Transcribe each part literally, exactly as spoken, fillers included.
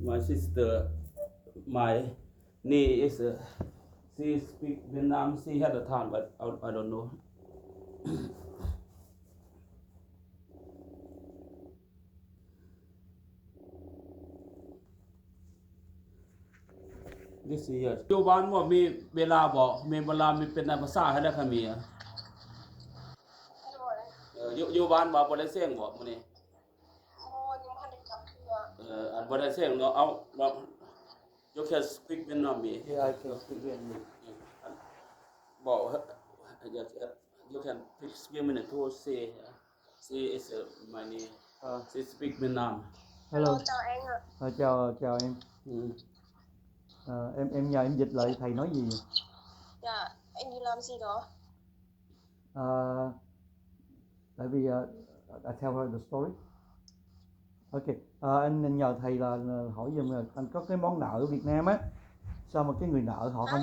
My sister, my niece, uh, she speak Vietnam. She had a time, but I, I don't know. This year. อยู่บ้านบ่มีเวลาบ่ มีเวลามีเป็นภาษาให้แล้วค่ะมีอะ โดย เออ อยู่ อยู่บ้านบ่ บ่ได้เสียงบ่มื้อนี้ โอ้ ยังบ่ทันได้กลับเทื่อ เออ อันบ่ได้เสียงเนาะ เอา ลอง you can speak Vietnamese. Yeah, I can speak Vietnamese. บอก you can speak Vietnamese to say, she is, uh, my niece. Ờ. She speak Vietnam. Hello. Hello, chào anh ạ. Ờ, chào, chào em. Ừ. Ờ, em em nhờ em dịch lại thầy nói gì? Dạ, anh đi làm gì đó? Ờ, tại vì, ờ, I tell her the story. Ok, ờ, anh, anh nhờ thầy là, là hỏi giùm là anh có cái món nợ ở Việt Nam á, sao mà cái người nợ họ không,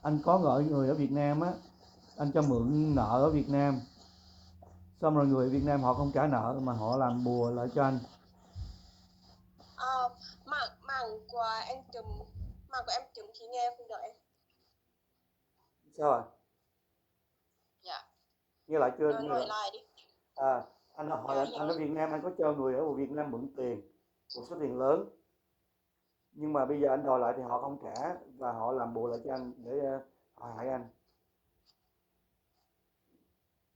anh có nợ người ở Việt Nam á, anh cho mượn nợ ở Việt Nam, xong rồi người Việt Nam họ không trả nợ mà họ làm bùa lại cho anh. Ờ, mảng, mảng của em chấm, mảng của em chấm thì nghe không được em. Sao ạ? Dạ. Nghe lại chưa? Rồi, nghe hỏi lại đi. À, anh hỏi, dạ, anh ở Việt Nam, anh có cho người ở Việt Nam mượn tiền, một số tiền lớn, nhưng mà bây giờ anh đòi lại thì họ không trả và họ làm bùa lại cho anh để, ờ, họ hại anh.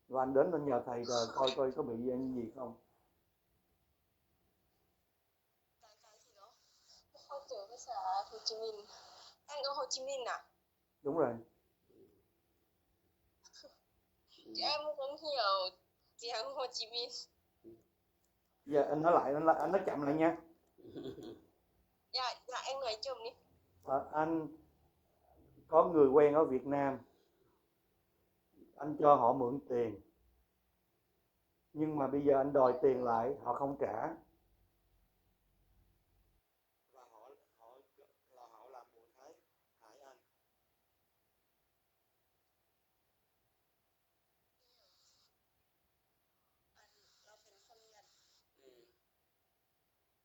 Và anh đến anh nhờ thầy coi coi có bị gì không. Tại tại thì nó không chữ với xã Hồ Chí Minh. Anh ở Hồ Chí Minh à? Đúng rồi. Em không hiểu tiếng Hồ Chí Minh. Giờ anh nói lại, anh nói, anh nói chậm lại nha. Dạ, dạ, em nói chậm đi. Ờ, anh có người quen ở Việt Nam, anh cho họ mượn tiền, nhưng mà bây giờ anh đòi tiền lại, họ không trả. Và họ, họ, là họ làm bùa Thái hại anh. Anh, เราเป็นคนเวียด อืม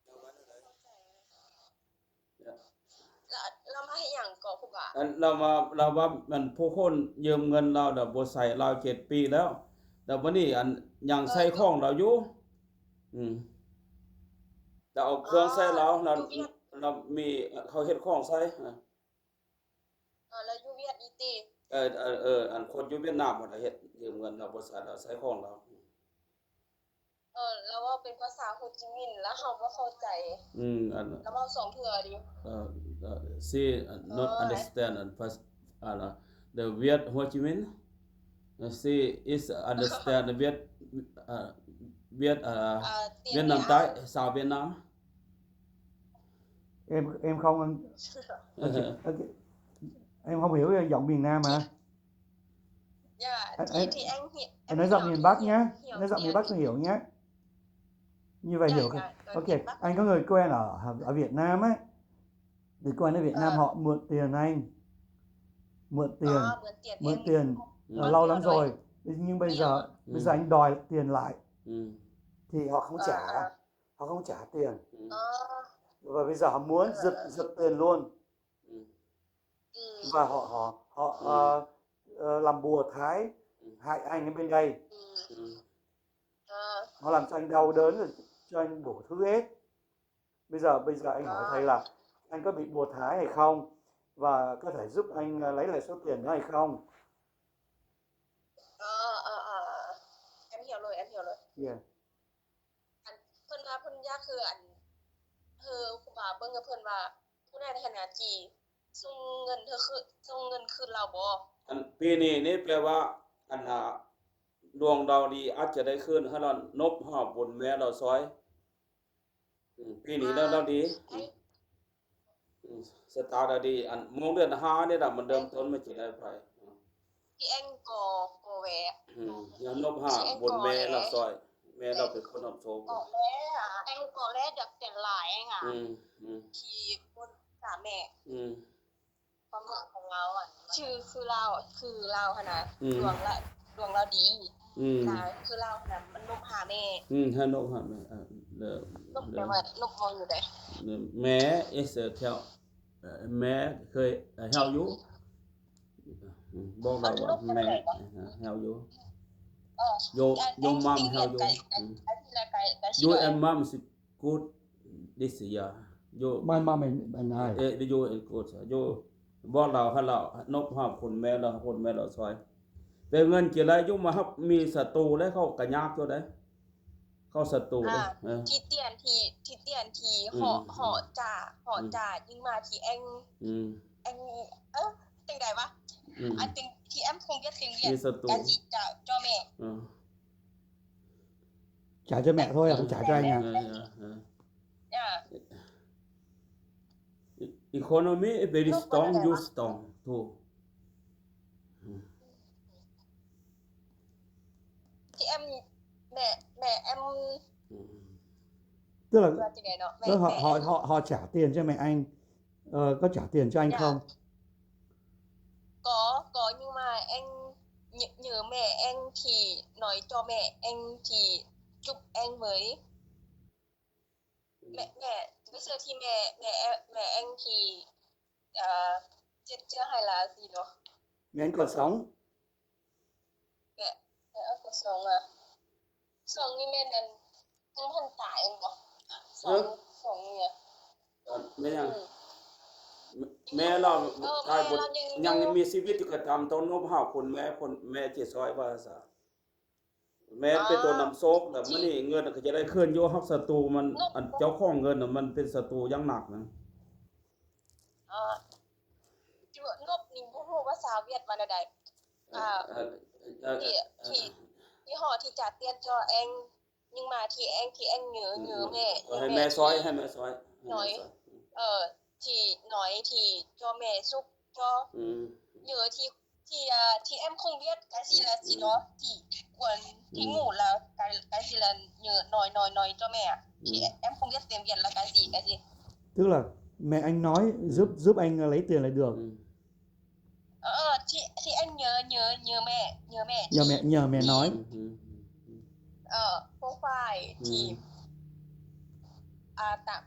เราว่าอะไร เข้าใจไหม เนี่ย แล้วเรามาให้หยังก่อครูบา อันเรามา เราว่ามันผู้คนยืมเงินเราเดี๋ยวบ่ใส่เราเจ็ดปีแล้ว แต่วันนี้อันยังใส่ของเราอยู่ อืม แต่เอาเครื่องใส่เรา เรา อยู่เวียด เรามี เขาเฮ็ดของใส่ อ่ะ เออ แล้วอยู่เวียดอีติ เออ เออ เออ อันคนอยู่เวียดนามมันเฮ็ดยืมเงินเรา บริษัทเราใส่ของเรา เออ แล้วว่าเป็นภาษาโฮจิมินห์ แล้วเราบ่เข้าใจ อืม อัน แล้วเว้าสองเทื่อดิ เออ เออ she, uh, not เออ understand and first, uh, the Viet Ho Chi Minh, uh, she is understand the Viet, uh, Viet, uh, เอ่อ เตียน Vietnam เตียน Thái, sao Vietnam. Em em không ăn, ok, ok. Em không hiểu giọng miền Nam hả? Dạ, anh, thì, anh, thì em, thì em nói giọng miền Bắc nhá, nói giọng miền Bắc không hiểu nhá. Như vậy, dạ, hiểu không? Dạ, ok, miền Bắc. Anh có người quen ở ở Việt Nam ấy, người quen ở Việt Nam, ờ, họ mượn tiền anh, mượn tiền, ờ, mượn tiền, mượn tiền, ờ, lâu lắm rồi, nhưng bây giờ, ừ, bây giờ anh đòi tiền lại, ừ, thì họ không trả. Ờ, ờ. Họ không trả tiền. Ừ. Ờ. Và bây giờ họ muốn, ờ, giật, ờ, giật tiền luôn. Ừ. Ừ. Và họ, họ, họ, ừ, ờ, ờ, làm bùa Thái, ừ, hại anh ở bên đây. Ừ. Ừ. Ờ. Họ làm cho anh đau đớn rồi cho anh đủ thứ hết. Bây giờ, bây giờ anh hỏi, ờ, thầy là anh có bị bùa Thái hay không? Và có thể giúp anh, ờ, lấy lại số tiền đó hay không? Ờ, ờ, ờ, ờ. Em hiểu rồi, em hiểu rồi. Yeah. อัน เพิ่นว่าเพิ่นอยากคืออัน เออ ครูบาเบิ่งกับเพิ่นว่า ผู้นั้นหั้นน่ะ สิส่งเงินเธอคืน ส่งเงินคืนเราบ่ อันปีนี้นี่แปลว่า อันน่ะ ดวงเราดี อาจจะได้คืน ให้เรานบหอบบุญแม่เราซอย อืม ปีนี้เรา เราดี ไอ้ อืม ชะตาเราดี อันโมงเดือนห้านี่ล่ะ มันเริ่มต้นมาสิได้ไป ที่แองกอร์ กอแวะ อืม อย่านบหา ที่แองกอร์ บุญแม่เราซอย แม่เราเป็นคนนำโชค กอแวะอะ แองกอร์แวะเดือกเตียนหลายเองอะ อืม อืม ที่บนสามแม่ อืม ความหวังของเราอะ ชื่อคือเรา คือเราหั้นนะ อืม ดวงละ ดวงเราดี อืม นะ คือเราหั้นนะ มันนบหาแม่ อืม ให้นบหาแม่ อ่ะ เด้อ นบแปลว่า นบมองอยู่ใด แม่ is a help เอ่อแม่เคย help you บอกเราว่าแม่ help you โยโย mom help you you and mom is good this year you My mom and, and I. เออ you and good you บอกเราให้เรานบหอบคุณแม่เราคุณแม่เราซอย แต่เงินกี่ไร you มาครับมีศัตรูแล้วเขากระยากอยู่ได้ เขาศัตรู อ่า เออ ที่เตียนที่ที่เตียนที่ อืม หอหอจ่าหอจ่ายิงมาที่แอง อืม แองเออจังใดวะ อืม อันจังที่แอมคงเวียดเสียงเวียด มีศัตรู กันสิจ่าจ่อแม่ อืม Trả cho mẹ thôi, không trả cho anh à? เออเออเออ อ่า Economy is very strong, you strong too. ที่แอมแม่แม่แอม อืม Tức là ว่าจังใดเนาะแม่ tức là họ แม่ họ họ họ trả tiền cho mẹ anh. Ờ, có trả tiền cho anh Dạ. không? Có có nhưng mà em nhớ, nhớ mẹ em thì nói cho mẹ em thì chụp em với mẹ mẹ bây giờ thì mẹ mẹ em- mẹ em thì à, chết chưa hay là gì đó Mẹ anh còn sống? mẹ mẹ em có sống à sống như mẹ nên không còn tại em có sống sống như แม่ยัง ừ. แม่เรา เออ ตายบน แม่เรายัง ยังมีชีวิตอยู่ก็ตามต้องนบหอบคุณแม่คนแม่เจซอยว่าซะแม่เป็นตัวนำโชคแต่มื้อนี้เงินก็จะได้คืนอยู่ฮักศัตรูมันอันเจ้าของเงินน่ะมันเป็นศัตรูอย่างหนักนะ เออจุนบนี่บ่ฮู้ภาษาเวียดว่าแนวใด อ่า เอ่อเอ่อ ที่ที่ที่หอที่จ่าเตียนจอแองยิงมาที่แองที่แองเหนือเหนือแม่ ให้แม่ซอยให้แม่ซอย น้อย เออที่น้อยที่จอแม่สุกจอ อืม เหนือที่ที่อ่าที่แอมคงเวียดกะสิละสิเนาะที่กวนที่งูละกะกะสิละเหนือน้อยน้อยน้อยจอแม่อะที่แอมคงเวียดเต็มเวียดละกะสิกะสิ Tức là mẹ anh nói giúp giúp anh lấy tiền là được. อืม เออที่ที่แอมเหนือเหนือเหนือแม่เหนือแม่ Nhờ mẹ nhờ mẹ nói. อืม เออพวกฝ่ายที่อ่าตาม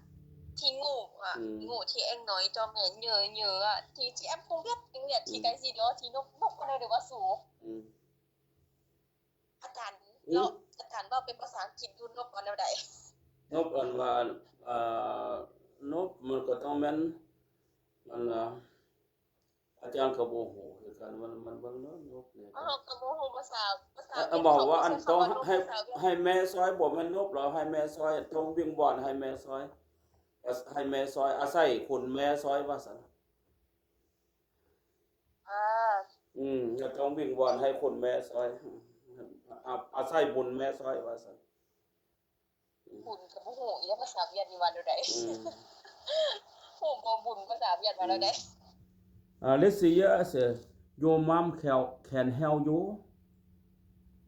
ที่งูอ่ะ อืม งูที่แองน้อยจอแม่เหนือเหนืออ่ะที่ที่แอมคงเวียดเต็มเวียดที่กะสิเนาะที่นกนกอะไรหรือว่าสู อืม อาจารย์เนาะอาจารย์ว่าเป็นภาษาอังกฤษดูนกว่าแนวใด นบอันว่าเอ่อนบมันก็ต้องแม่นมันละอาจารย์ก็บ่ฮู้คือกันมันมันเบิ่งเนาะนบเนี่ย อ๋อก็บ่ฮู้ภาษาภาษา เอ่อบอกว่าอันต้องให้ให้แม่ซอยบ่แม่นนบหรอให้แม่ซอยต้องวิงวอนให้แม่ซอยให้แม่ซอยอาศัยคุณแม่ซอยว่าซั่น อ่า อืมก็ต้องวิงวอนให้คุณแม่ซอยอาอาศัยบุญแม่ซอยว่าซั่น บุญกับบ่ฮู้อีกภาษาเวียดนี่ว่าแนวใด อืม ฮู้บ่บุญภาษาเวียดว่าแนวใด Uh, let's see here. Is uh, your mom can, can help you.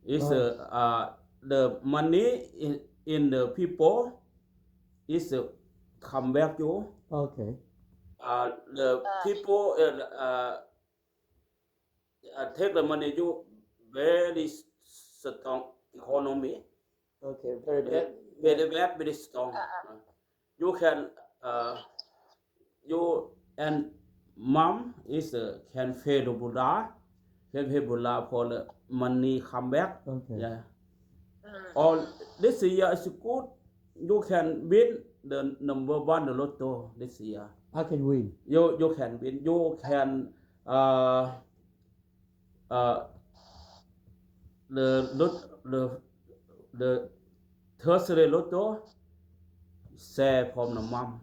Is uh, uh, the money in, in the people is uh, come back you. Okay. Uh, the people uh, uh, uh, take the money you very strong economy. Okay. Very bad. Very bad, very strong. You can, uh, you and mom is uh, can pay the Buddha, can pay Buddha for the money come back. Okay. Yeah. Or this year is good. You can win the number one the lotto this year. I can win. You you can win. You can uh uh the lot the the Thursday lotto share from the mom.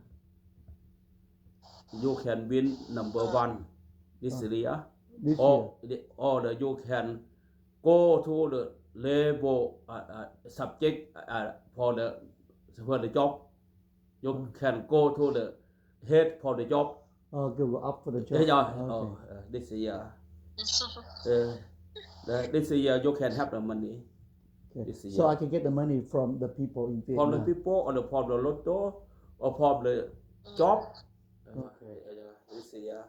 You can win number one this year. This Or the, or the, you can go to the labor uh, uh, subject uh, for the for the job. You can go to the head for the job. Oh, go up for the job. Yeah, yeah. Okay. Oh, uh, this year. Uh, the, this year you can have the money. Okay. This year. So I can get the money from the people in From the Vietnam. People or the from the lotto or from the job. Uh, Okay. yeah, yeah, this year.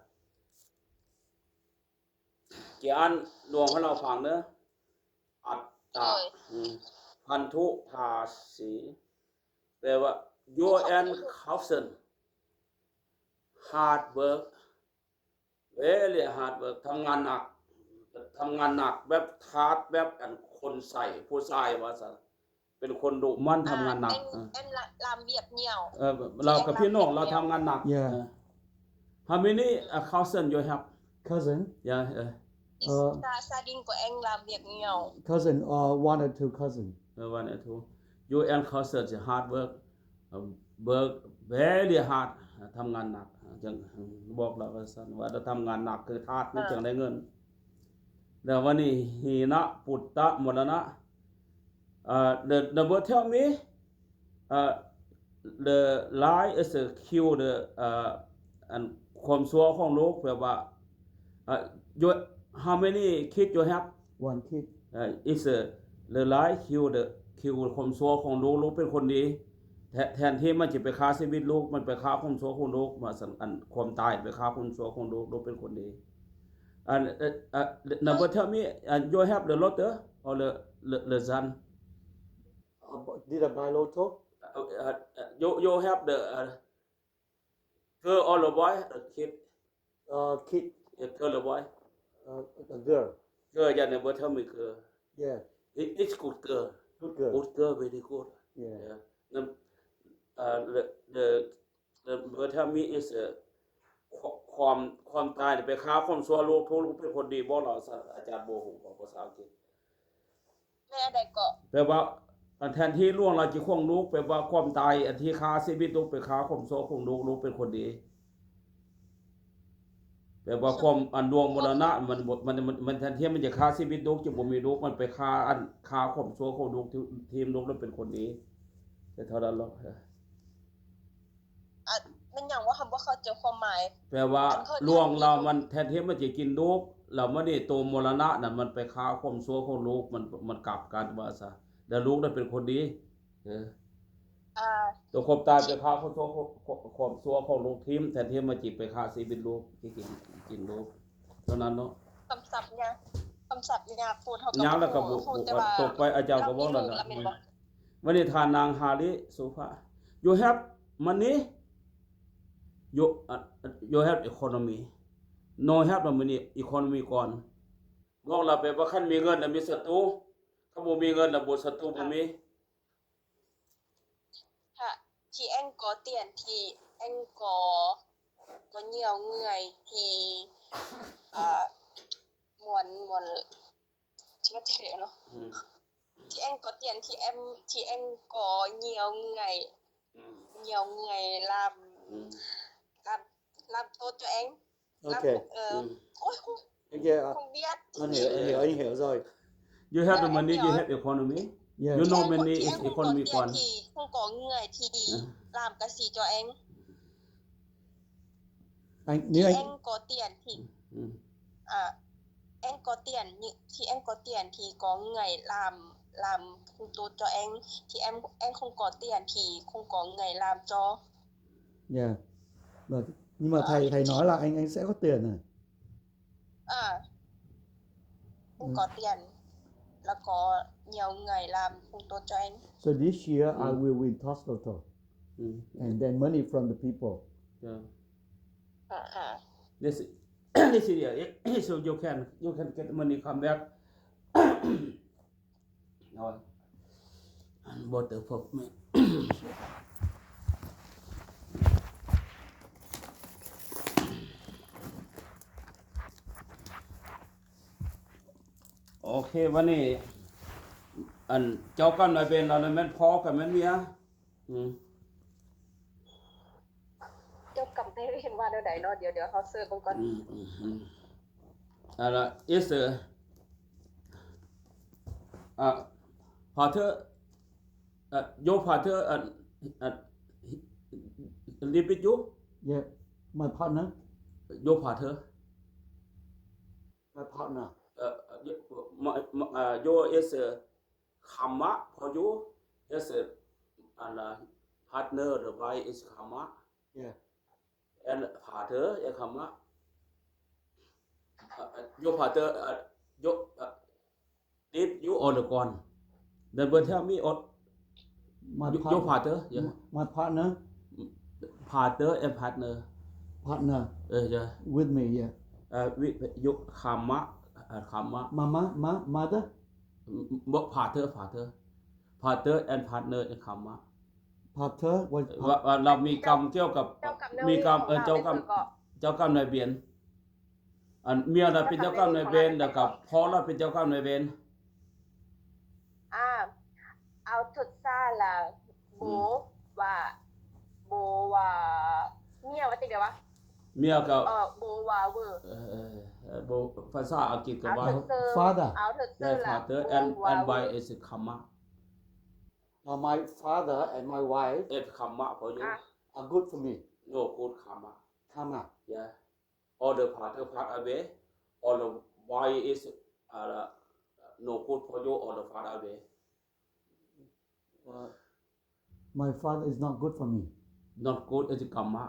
เกียรติดวงให้เราฟังเนอะอัตตา โอ้ย อืมพันธุภาษี แปลว่า your and cousin hard work, very hard work ทำงานหนัก ทำงานหนักแบบทาสแบบอันคนใส่ผู้ชายว่าซะเป็นคนดุมันทำงานหนัก เอ็น เออ เอ็นลาลามเวียดเหนียว เออเรากับพี่น้องเราทำงานหนัก Yeah. เออ How many uh, cousin you have? Cousin. Yeah. Uh, อิส เอ่อ ซาซาดิงก็เอ็นลามเวียดเหนียว Cousin or one or two cousin. uh, one or two. You and cousin hard work, uh, work very hard. ทำงานหนักจังบอกเราว่าซั่นว่าเราทำงานหนักคือทาสมันจังได้เงิน แต่วันนี้ hīna putta marana uh, the number tell me uh, the life is a kill the uh, and ความชั่วของโลกแบบว่า uh, you how many kids you have One kid. uh, is a the life kill the kill ความชั่วของโลกโลกเป็นคนดีแทแทนที่มันจะไปฆ่าชีวิตโลกมันไปฆ่าความชั่วของโลกมาสังอันความตายไปฆ่าความชั่วของโลกโลกเป็นคนดี and uh, uh, number tell me uh, you have the daughter or the the, the son Uh, did I buy lotto? uh, uh, you you have the uh, girl or the boy the kid Uh, kid. A girl or boy Uh, a girl. girl yeah number tell me girl Yeah. it, it's good girl Good girl. good girl very good Yeah. yeah number uh, the the number tell me is uh, ความความตายไปฆ่าความชั่วโลกทุกข์เป็นคนดีบอกเราอาจารย์โบหงของภาษาอังกฤษ แม่ใดก็ แปลว่าอันแทนที่ล่วงเราจะข่วงลูกแปลว่าความตายอันที่ฆ่าชีวิตลูกไปฆ่าความชั่วของลูกลูกเป็นคนดีแปลว่าความอันดวงมรณะมันมันมันมันแทนที่มันจะฆ่าชีวิตลูกจะบ่มีลูกมันไปฆ่าอันฆ่าความชั่วของลูกที่ทีมลูกแล้วเป็นคนดีแต่เท่านั้นหรอก อ่ะมันอย่างว่าคำว่าเข้าใจความหมาย แปลว่าล่วงเรามันแทนที่มันจะกินลูกเราไม่ได้ตัวมรณะน่ะมันไปฆ่าความชั่วของลูกมันมันกลับกันว่าซะแล้วลูกได้เป็นคนดีเออ อ่า ตัวความตายไปฆ่าความชั่วความชั่วของลูกทีมแทนที่มันจะไปฆ่าชีวิตลูกที่กินกินลูกเท่านั้นเนาะ คำศัพท์ยากคำศัพท์ยากพูดเขา ยังแล้วก็บุ พูด บุ แต่ว่า ตกไปอาจารย์ก็บอกแล้ว เรา นะ มีลูกแล้วแม่นบ่ วันนี้ทานนางฮาริสุภา you have money you uh, you have economy no have no money economy ก่อนบอกเราไปว่าคันมีเงินแล้วมีศัตรูถ้าบ่มีเงินแล้วบ่ศัตรูบ่มี ค่ะที่แองกอเตียนที่แองกอก็เหนียวเงยที่อ่าหมวนหมวนที่ว่าจะเรียกเนาะ อืม ที่แองกอเตียนที่แอมที่แองกอเหนียวเงย อืม เหนียวเงยลาม อืม ลามลามโตตัวเองลาม Okay. เออ อืม โอ้ยคง Okay. Uh, คงเวียด anh hiểu, anh hiểu, anh hiểu rồi. you have the money you have economy Yeah. you know ที่แอง money ที่ is แองคงกอ economy เตียน ก่อน ที่คงกอเงยที่ อืม ลามกะสีจอแอง Anh ที่ nếu แอ anh งกอเตียนที่ อืม อ่าแองกอเตียนนี่ที่แองกอเตียนที่กอเงยลามลามคงโตจอแองที่แองแองคงกอเตียนที่คงกอเงยลามจอ Yeah. Mà, nhưng mà thầy thầy nói là anh anh sẽ có tiền này. อ่าคงกอเตียน แล้วก็เหนียวเงยลามคงโตจอแอง So this year I will win Toss Lotto อืม and then money from the people. yeah อ่าอ่า this this year so you can you can get money come back เอา water for me โอเควันนี้ อันเจ้ากรรมนายเวรเราเนี่ยแม่นพ้อกันแม่นเมียอืม เจ้ากรรมนายเวรว่าแนวใดเนาะเดี๋ยวเดี๋ยวเขาเสิร์ชเบิ่งก่อน อืมอืมอืมอะไร is a อ่ะ father อ่ะ your father อ่ะอ่ะ live with you Yeah, my partner. your father My partner. เอ่อ my- my- อ่า your is a คำมะ for you is a อัน partner the wife is คำมะ Yeah. and father is คำมะ your father your did you or the gone then will tell me or My your partner. father yeah My partner. father and partner partner เออ yeah with me, yeah. เอ่อวิยกคามะเอ่อคามะ Mama, ma, mother, บอก father father father and partner คามะ father was ว่าว่าเรามีกรรมเกี่ยวกับ เจ้ากรรมนาย มี เวร กรรม ของ เออ เรา เจ้ากรรม เนี่ยคือก็ เจ้ากรรมนายเวรอันเมียเราเป็นเจ้ากรรมนายเวรแล้วกับพ่อเราเป็นเจ้ากรรมนายเวร อ่า เอาทดซาละโบว่าโบว่าเมียว่าจังได๋วะ เมียกับ เออโบว่าเวอร์ เอ่อเอ่อโบภาษาอังกฤษก็ เอา ว่า ทดเซอร์ Father เอาทดเซอ their ร์ละ father โบ and ว่า and เวอ wife ร์ is karma uh, my father and my wife is karma for you อ่ะ are good for me. no good karma Karma. yeah or the father pass away or the wife is uh, no good for you or the father away Uh, my father is not good for me. not good is karma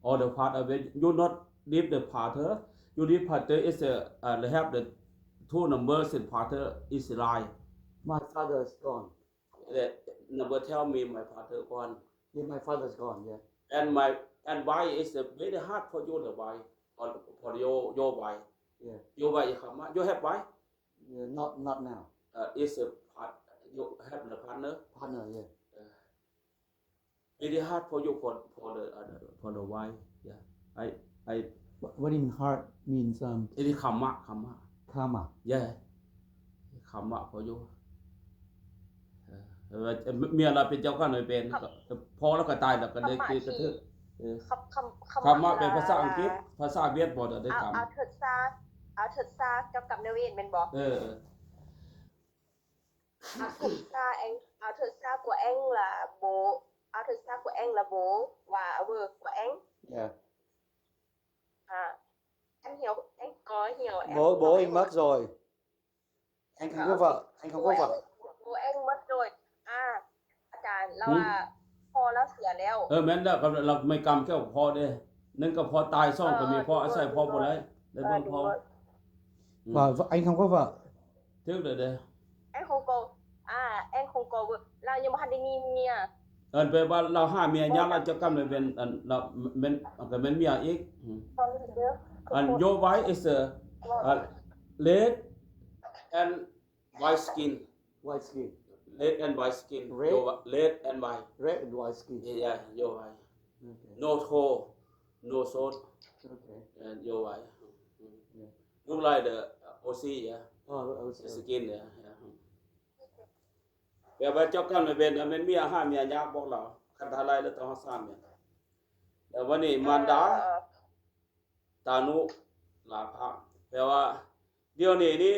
or the father away you not leave the father you leave father is a uh, they have the two numbers in father is lie My father is gone. the number tell me my father gone Yeah, my father is gone. Yeah, and my and wife is a very hard for you the wife or for your your wife yeah. your wife is karma you have wife Yeah, not not now. uh, is a part you have the partner Partner. Yeah. very hard for you for for the uh, for the wife yeah I I What, what do you mean hard means um it is karma karma karma. yeah karma for you เออเออเมียเราเป็นเจ้ากรรมนายเวรก็พ่อเราก็ตายแล้วก็เลยคือกระเทือเออ คำคำ คำว่าเป็นภาษาอังกฤษ ภาษาเวียดบอกเดี๋ยวได้ เอา คำ เอาทดซาเอาทดซาเจ้ากรรมนายเวรแม่นบ่ เออเออ เอาทดซาเองเอาทดซากัวเองละโบเอาทดซากัวเองละโบว่าเวอร์กัวเอง Yeah. อ่าอันเหี่ยวเองก็เหี่ยวเอง Bố bố anh mất rồi. Anh không có vợ. Anh không có vợ. โบเองหมดเลยอ่าอาจารย์เราว่าพ่อเราเสียแล้ว เออแม่นแล้วครับเราไม่กรรมเกี่ยวกับพ่อเด้นั่นก็พ่อตายสองก็มีพ่ออาศัยพ่อบ่ได้ได้เบิ่งพ่อ Và vợ- anh không có vợ. ถึกเลยเด้ แองคงโกอ่าแองคงโกเรายังบ่ทันได้มีเมีย เอิ้นไปว่าเราหาเมียยากเราเจ้ากรรมนายเวรอันเราแม่นก็แม่นเมียอีกอืม ตอนนี้เด้อ and your wife is a, a red and white skin White skin. red and white skin Red. your wi- red and white Red and white skin. yeah your wife Okay. no toe no soul Okay. and your wife Yeah. look like the uh, Aussie yeah Oh, I was- skin yeah yeah แบบว่าเจ้ากรรมนายเวรนะแม่นเมียหาเมียยากบอกเราคันทลายแล้วต้องสามเมียแต่วันนี้มารดา เออ ตานุลาภะแปลว่า เดี๋ยวนี้นี่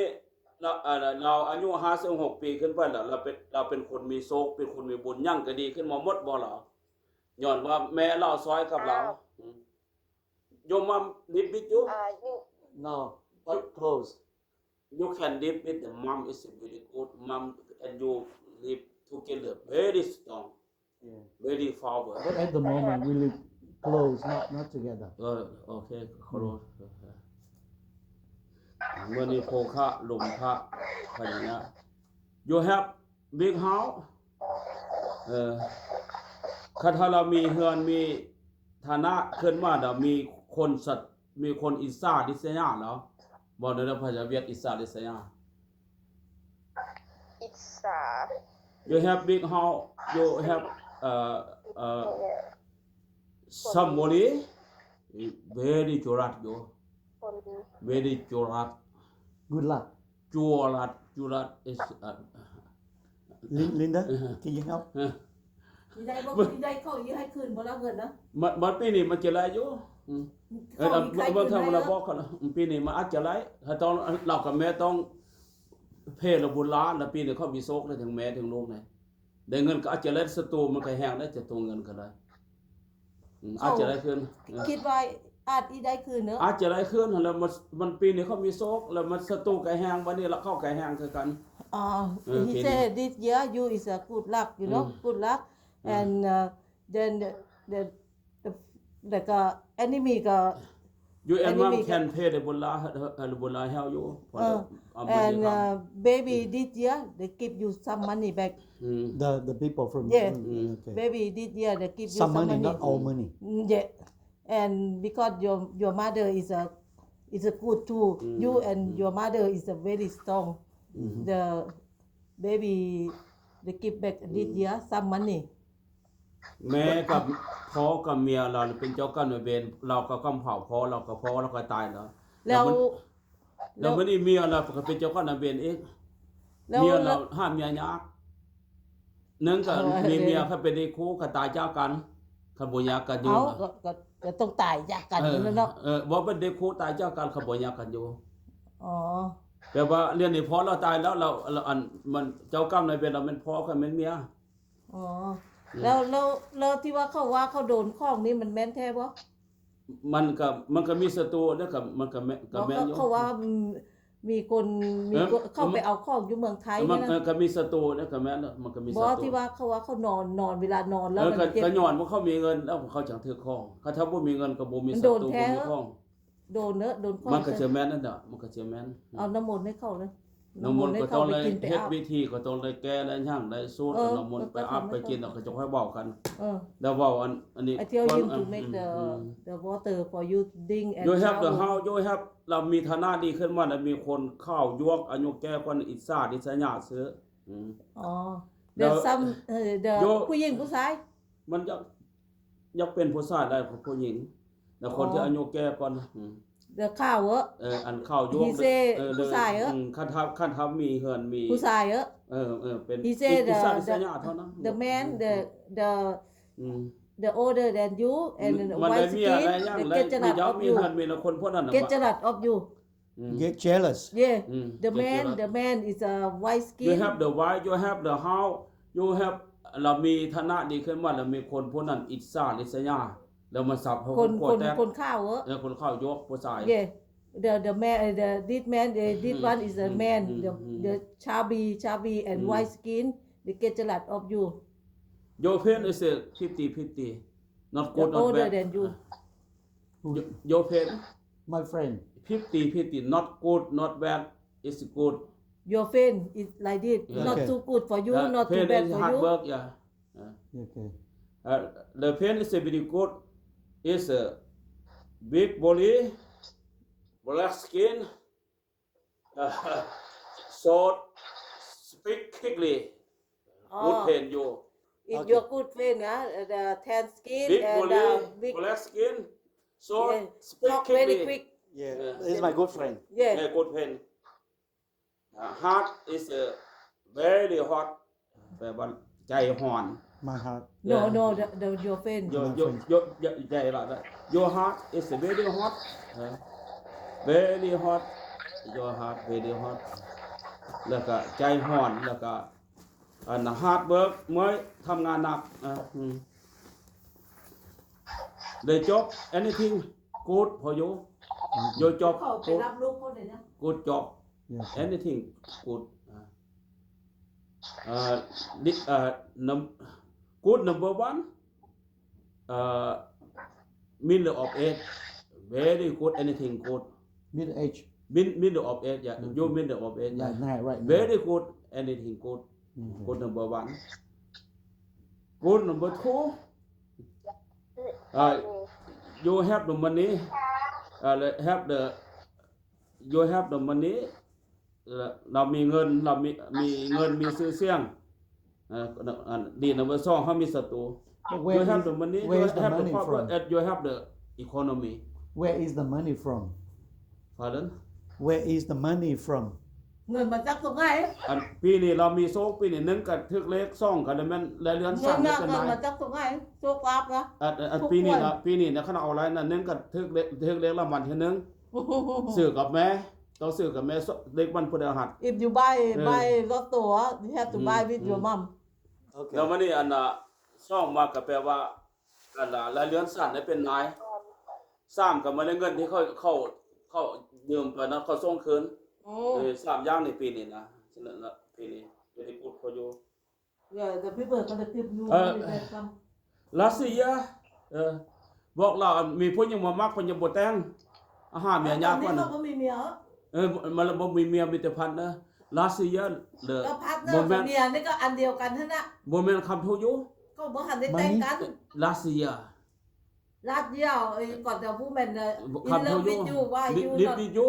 เราเอ่อเราอายุห้าสิบหกปีขึ้นไปแล้วเราเป็นเราเป็นคนมีโชคเป็นคนมีบุญหยังก็ดีขึ้นมาหมดบ่เหรอย้อนว่าแม่เราซอยกับเราอืมโยมมานิดบิดอยู่ อ่าอยู่ No, but close. you can live with the mom is very good mom and you live together very strong Yeah. very forward But at the moment we live close, not not together. เออโอเคเคารพเมื่อนี้โภคะลมพระพญา you have big house เออคันถ้าเรามีเฮือนมีฐานะขึ้นมาเดี๋ยวมีคนสัตมีคนอิจฉาริษยาเนาะบอกเดี๋ยวภาษาเวียดอิจฉาริษยา อิจฉา you have big house you have uh uh somebody very jealous you คน very jealous Good luck. jealous jealous is uh, Lin- Linda, Uh-huh. can you help? เออ ยี่ได้บอกยี่ได้เขายี่ให้คืนบ่ละเงินนะ มันมันปีนี้มันจะไรอยู่อืมเออ เขามีใคร เมื่อ คืน ทาง ให้ เรา แล้ว บอกเขานะอืมปีนี้มันอาจจะไรถ้าต้องเรากับแม่ต้องเพลบุญล้านแล้วปีนี้เขามีโชคได้ถึงแม่ถึงลูกนะได้เงินก็อาจจะไรศัตรูมันก็แห้งได้ศัตรูเงินก็ได้อืมอาจจะได้ขึ้นเออ คิดว่าอาจอีได้คืนเนอะ อาจจะได้ขึ้นแล้วมันมันปีนี้เขามีโชคแล้วมันศัตรูก็แห้งวันนี้ละเขาก็แห้งคือกัน อ่า เออ he ปีนี้ said this year you is a good luck you know อืม good luck and uh, then the the the แล้วก็ enemy ก็ you and mom Enemy can pay the บุญล้านให้บุญล้าน help you for เอ the อ เอาบุญ and ที่เขา uh, baby this year they give you some money back อืม The the people from Yeah. Mm, okay. baby this year they give you Some some money, money not all money. Mm, yeah And because your your mother is a is a good too. Mm, you and mm. Your mother is a very strong. Mm-hmm. The baby, they give back this year some money. แม่กับพ่อกับเมียเราเป็นเจ้ากรรมนายเวร เราก็กำเผาพ่อเราก็พ่อเราก็ตายแล้ว แล้ว แล้วมันนี่เมียเราก็เป็นเจ้ากรรมนายเวรเอง แล้ว เมียเราห้ามเมียยาก นั่นก็ เออ มีเมียเขาเป็นไอ้คู่ก็ตายจากกันเขาบ่ยากกันอยู่ เอา นะ ก็ก็ก็ต้องตายจากกัน เออ นั่นเนาะ เออว่าเป็นไอ้คู่ตายจากกันเขาบ่ยากกันอยู่ อ๋อ แปลว่าเรื่องนี้พอเราตายแล้วเราเราอันมันเจ้ากรรมนายเวรเราเป็นพ่อกับเป็นเมีย อ๋อ แล้วแล้วแล้วที่ว่าเขาว่าเขาโดนของนี่มันแม่นแท้บ่ มันก็มันก็มีศัตรูนะครับมันก็แม่นก็แม่นอยู่ เขาว่าอืมมีคนมี เออ คนเข้าไปเอาของอยู่เมืองไทย มัน นี่ เออ นะ ก็มีศัตรูนะก็แม่นแล้วมันก็มี บ ศั อก ตรู ที่ว่าเขาว่าเขานอนนอนเวลานอนแล้ เอ ว อ มัน ก็ เจ็บ ก็ย้อนว่าเขามีเงินแล้วเขาจังถือของเขาถ้าบ่มีเงินก็บ่มี มัน ศั โดน ตรู แท้ บ่มีของ โดนเนอะโดนของ มันก็จะแม่นนั่นแหละมันก็จะแม่น เอาน้ำมนต์ให้เขาเลย น้ำมนต์ก็ต้องได้ ให้เขาไปกินไป เฮ็ด อาบ วิธีก็ต้องได้แก้ได้หยังได้สูตร เออ เอาน้ำมนต์ไป ก็ทำ อาบไป ให้ กิน เขา เอาก็จะค่อยเว้ากัน เออ แล้วเว้าอันอันนี้ I tell him to อืม make the อืม the water for you drink and โยแฮปเดอะ shower. เฮาโยแฮปเรามีฐานะดีขึ้นมาแล้วมีคนเข้ายวกอายุแก่กว่าอิสาดิสยาซื้ออืม อ๋อ เดี๋ยว the some เอ่อ the โย ผู้หญิงผู้ชาย มันอยากอยากเป็นผู้ชายได้ผู้หญิงแต่คนที่ อ๋อ อายุแก่กว่าอืม the ข้าวเออ เอออันเข้ายวก He say เออ ผู้ชายเออ อืมคันทำคันทำมีเฮือนมี ผู้ชายเออ เออเออเป็น He say อิสา the ดิสยาเท่านั้น the man the the อืม the older than you and มัน white ได้เมีย skin ได้หยัง they ได้ get มี jealous เจ้า of มี you เฮือนมีแล้วคนพวกนั้นน่ะ get jealous of you อืม Get jealous. yeah อืม the get man jealous. The man is a white you skin have the wife you have the house you have เรามีฐานะดีขึ้นมาแล้วมีคนพวกนั้นอิจฉาริษยาแล้วมาสับเขา คน ก็ คน แตก คนข้าวเออ เออคนเข้ายวกผู้ชาย yeah the the man uh, the this man uh, this อืม one is a อืม man อืม the อืม the chubby chubby and อืม white skin they get jealous of you your friend is a fifty fifty not the good not older bad than you your, your friend My friend. fifty fifty not good not bad is good your friend is like this Yeah. not Okay. too good for you Uh, not too friend bad is for hard you work yeah Okay. Uh, the friend is a very good, is a big body, black skin, uh, short, speak quickly, good อ๋อ friend you. If Okay. Your good friend นะ the tan skin Big and body, uh, big black skin, short, yeah, speak talk very quickly. Quick Yeah. Yeah. He's my good friend. Yeah. Yeah, good friend. Uh, heart is a very hot. แปลว่าใจห่อน My heart. No, no, the, the your friend. Your My your friend. your your ใจละนะ Your heart is very hot. เออ very hot. Your heart very hot. แล้วก็ใจห่อนแล้วก็อัน hard work เมื่อยทำงานหนักอ่ะอืม They job anything good for you. Your job เขาไป good. รับลูกเขาเลยนะ Good job. Yes. Anything good. Uh, uh, this, uh, num- good number one. Uh, middle of age. Very good. Anything good. Middle age. Mid middle of age. Yeah. Okay. You middle of age. Yeah. Right now, right now. Very good. Anything good. Okay. Good number one. Good number two. Uh, you have the money. Uh, have the you have the money. Uh, เรามีเงินเรามีมีเงินมีชื่อเสียงเอ่ออันดี number สองเขามีศัตรู But where you have is, the money where you is the have the money power from? and you have the economy. Where is the money from? Pardon? Where is the money from? เงินมาจากตรงไหน อันปีนี้เรามีโชคปีนี้หนึ่งก็ถืกเลขสองก็ได้แม่นได้เรือน เงิ สั่ น ง น่ะ เป็น เงิน นาย มาจากตรงไหนโชคลาภนะ อันอันอัน ทุก ปีนี้ วัน นะปีนี้นะขนาดเอาไลน์นะหนึ่งก็ถืกเลขถืกเลขรางวัลที่หนึ่ง ซื้อกับแม่ต้องซื้อกับแม่เลขวันพฤหัส If you buy เออ buy lotto you have to อืม buy with your อืม mom. โอเค แล้วมันนี่อันน่ะสองมาก็แปลว่าอันน่ะรายเดือนสั้นได้เป็นนายสามก็มาได้เงินที่เขาเขาเขายืมไปนะเขาส่งคืน โอ้ เออสามอย่างในปีนี้นะฉะนั้นละปีนี้จะได้พูดเขาอยู่ Yeah, the people gonna give you เออ money back some. รัสเซียเออบอกเรามีผู้หญิงมามักคนยังบ่แต่งอาหารเมียยากกว่า ตอนนี้ นะ เขาก็มีเมียเหรอ เออมันบ่มีเมียมีแต่พันนะรัสเซียเด้อ ก็พัดเน บ่ อร์ แม่ กับ น เมียนี่ก็อันเดียวกันนั่นน่ะ บ่แม่นคำทูอยู่ ก็บ่หันได้แต่งกัน รัสเซีย Last year, I got the woman uh, in Come to love with you. You. Why Li- you Live not? With you.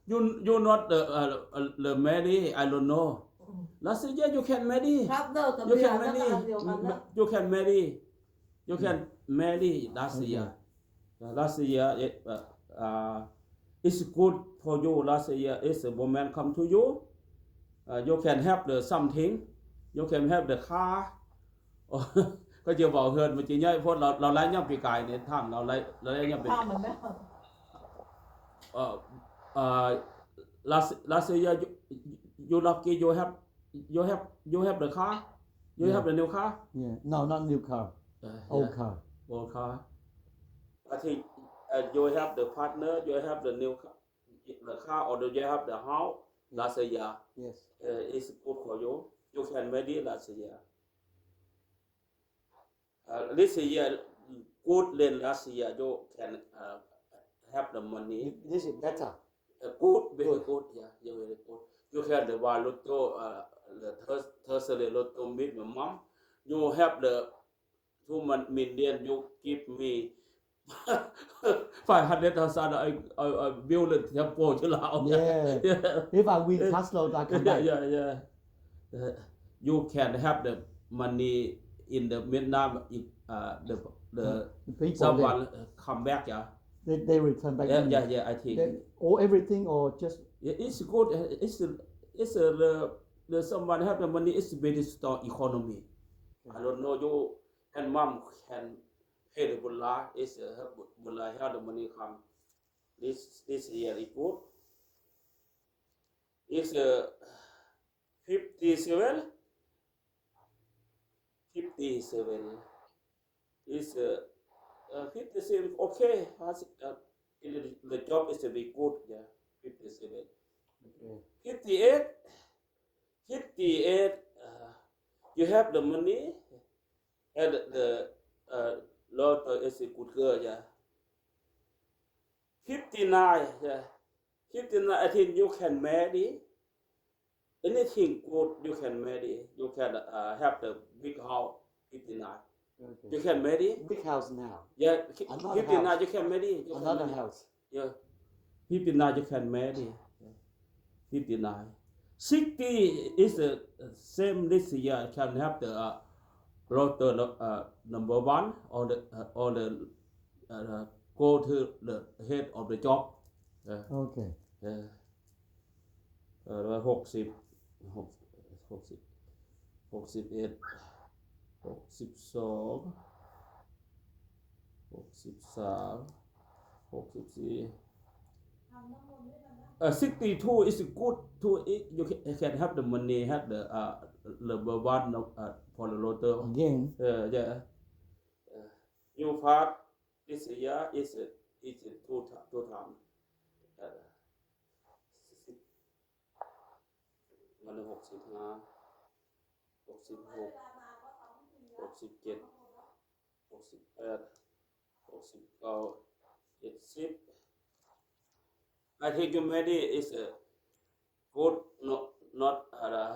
You you not uh, uh, uh, the marry. I don't know. Last year you can marry. Partner กับ You เมีย can แล้วก็ marry. อันเดียวกันนะ You can marry. You can marry last Okay. year. Last year, it, uh, uh, it's good for you. Last year, it's a woman come to you. Uh, you can have the something. You can have the car. ก็จะบอกเฮือนมันจะย่อยเพราะเราเราไล่ย่ำปีกายเนี่ยทำเราไล่เราไล่ย่ำปี ข้าวมันไม่ uh, uh, last last year you, you lucky you have you have you have the car, you have the new car. Yeah. No, not new car. Uh, Old yeah, car. Old car. I think uh, you have the partner, you have the new car, the car, or you have the house last year. Yes. Uh, it's good for you. You can marry last year. Uh, this year, good than last year. You can uh, have the money. This is better. Uh, good, very Good. Good. Yeah, yeah, very good. You can the one lotto, uh, the third, third lotto meet my mom. You have the two mon- million. You give me five hundred thousand. I I I build a temple to Laos. Yeah. Yeah. If I win cash flow, I come Yeah, back. Yeah, yeah. Uh, you can have the money in the Vietnam. If, uh, the the The people there, someone uh, come back. Yeah. they, they return back. Yeah, Money. Yeah, yeah. I think. They, or everything or just Yeah, it's good. Uh, It's it's uh, the the someone have the money. It's very strong economy. I don't know you and mom can pay the bulla. It's uh, bulla have the money come. This this year is good. It's uh, fifty-seven. Fifty-seven. It's uh, uh, fifty-seven. Okay. Has, uh, the, the job is to be good. Yeah. Fifty-seven. Okay. Fifty-eight. Fifty-eight. Uh, you have the money and the uh, lot is a good girl. Yeah. Fifty-nine. Yeah. Fifty-nine. I think you can marry. Anything good you can marry. You can uh, have the big house. Fifty-nine. Okay. You can marry. Big house now. Yeah. Fi- Another Fifty-nine. House. You can marry. You can Another marry. House. Yeah. Fifty-nine you can marry. Fifty-nine. Sixty is the same this year can have the uh, roster uh, number one or the uh, or the uh, go to the head of the job. Yeah. Okay. Yeah. Uh, หกสิบ หก หกสิบ หกสิบเอ็ด หกสิบสอง หกสิบสาม หกสิบสี่ uh, sixty-two is good to it. You can, can have the money, have the uh, the one uh, for the roster. Again. Uh, yeah. Uh, you pass this year is is two ti- two times. Uh, มันหกสิบห้า หกสิบหก หกสิบเจ็ด หกสิบแปด หกสิบเก้า เจ็ดสิบ I think you many is a good not not uh,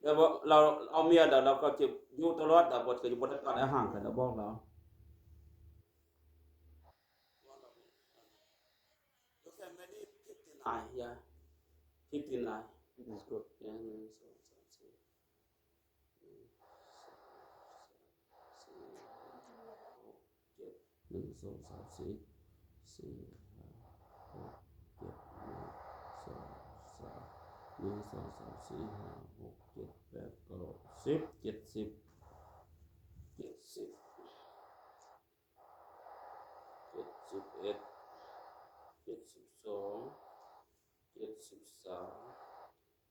แล้วเราเอาเมียแล้วเราก็จะอยู่ตลอดแต่บทก็อยู่บนการห่างกันแล้วบอกเรา You can marry fifty-nine, yeah. Fifty-nine. It is good. Yeah, หนึ่ง สอง สาม สี่ หนึ่ง สอง สาม สี่ ห้า หก เจ็ด หนึ่ง สอง สาม สี่ สี่ ห้า หก เจ็ด หนึ่ง สอง สาม หนึ่ง สอง สาม สี่ ห้า หก เจ็ด แปด เก้า สิบ เจ็ดสิบ เจ็ดสิบ เจ็ดสิบเอ็ด เจ็ดสิบสอง เจ็ดสิบสาม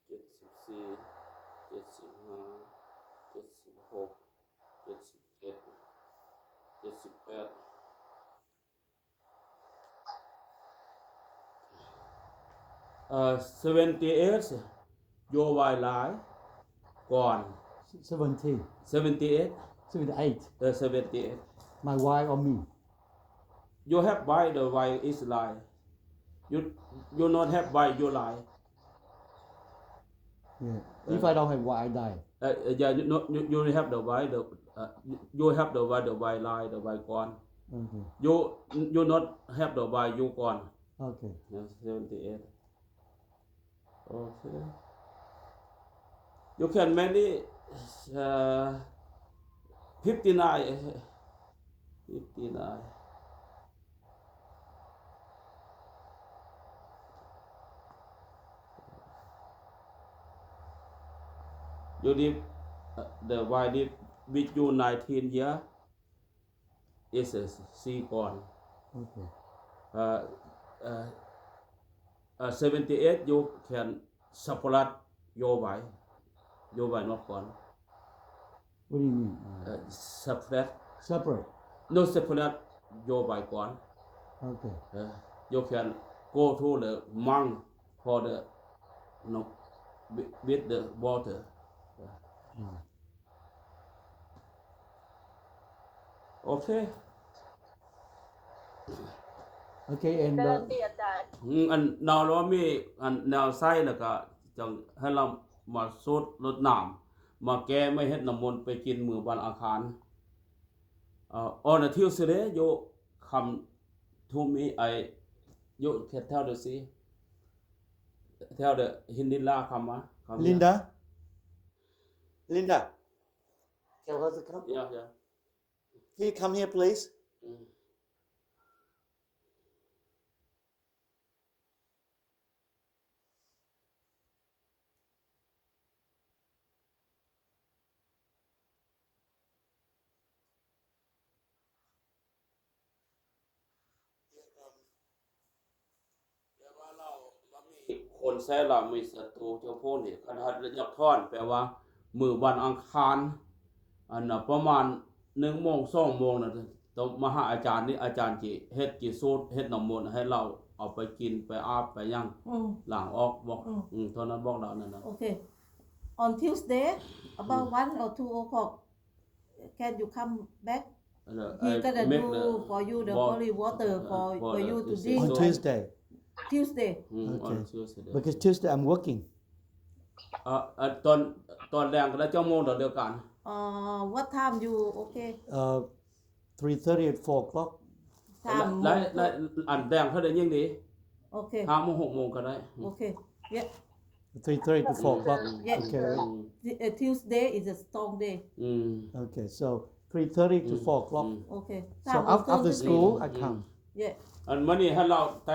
เจ็ดสิบสี่ เจ็ดสิบห้า เจ็ดสิบหก เจ็ดสิบเจ็ด เจ็ดสิบแปด เอ่อ seventy-eight โยวายหลายก่อน Seventy. seventy-eight Seventy-eight. เออ seventy-eight My wife or me? You have wife, the wife is lie. You you not have wife, you lie. Yeah. If I don't have wine, I die. เอ่ออย่า you you you have the wine the เอ่อ you have the wine the wine ลาย the wine ก่อน Okay. you you not have the wine you ก่อน Okay. seventy eight okay you can manage uh, fifty nine fifty nine you live uh, the wine live with you nineteen year is a C ก่อน Okay. uh, uh, uh, seventy eight you can separate your wine your wine not ก่อน What do you mean? uh, separate Separate. no separate your wine ก่อน Okay. uh, you can go to the monk for the no with, with the water Mm. okay Okay, and เจ้าหน้า uh, ที่อาจารย์ อืมอันนาวเรามีอันแนวไส้แล้วก็จังให้เรามาสูดรดน้ำมาแก้ไม่เฮ็ดน้ำมนต์ไปกินมื้อวันอังคารเอ่อ on a Tuesday you come to me I you can tell the see tell the Hindila come มา come here. Linda? Linda, tell her to come. yeah yeah Can you come here, please? อืม แต่ว่าเราบ่มีคนใช้เรามีศัตรูเจ้าพวกนี้ขนาดระยะท่อนแปลว่ามื้อวันอังคารอันน่ะประมาณหนึ่งโมงสองโมงน่ะต้องมาหาอาจารย์นี่อาจารย์จิเฮ็ดจิสูตรเฮ็ดน้ำมนต์ให้เราเอาไปกินไปอาบไปหยัง อืม ล้างออกบอก อืม อืมเท่านั้นบอกเรานั่นนะ Okay. On Tuesday, about one or two o'clock, can you come back? อันนั้น He I gonna make do the for you the walk holy water for for for the you to Tuesday. drink. On Tuesday. Tuesday. อืม Okay. on Tuesday Because Tuesday I'm working. เอ่อเอ่อตอนตอนแรงก็ได้เจ้าโมงเดียวกัน Uh, what time you okay? Uh, three thirty at four o'clock. สามโมง และและอันแรงเท่าใดยิ่งดี Okay. ห้าโมงหกโมงก็ได้ Okay. Yeah. Three thirty to four o'clock. Yeah. Okay.อืม The- uh, Tuesday is a strong day. อืม Okay. So three thirty to four o'clock. Mm. Okay. So af- after school, I come. Yeah. อันมื้อนี้ให้เรา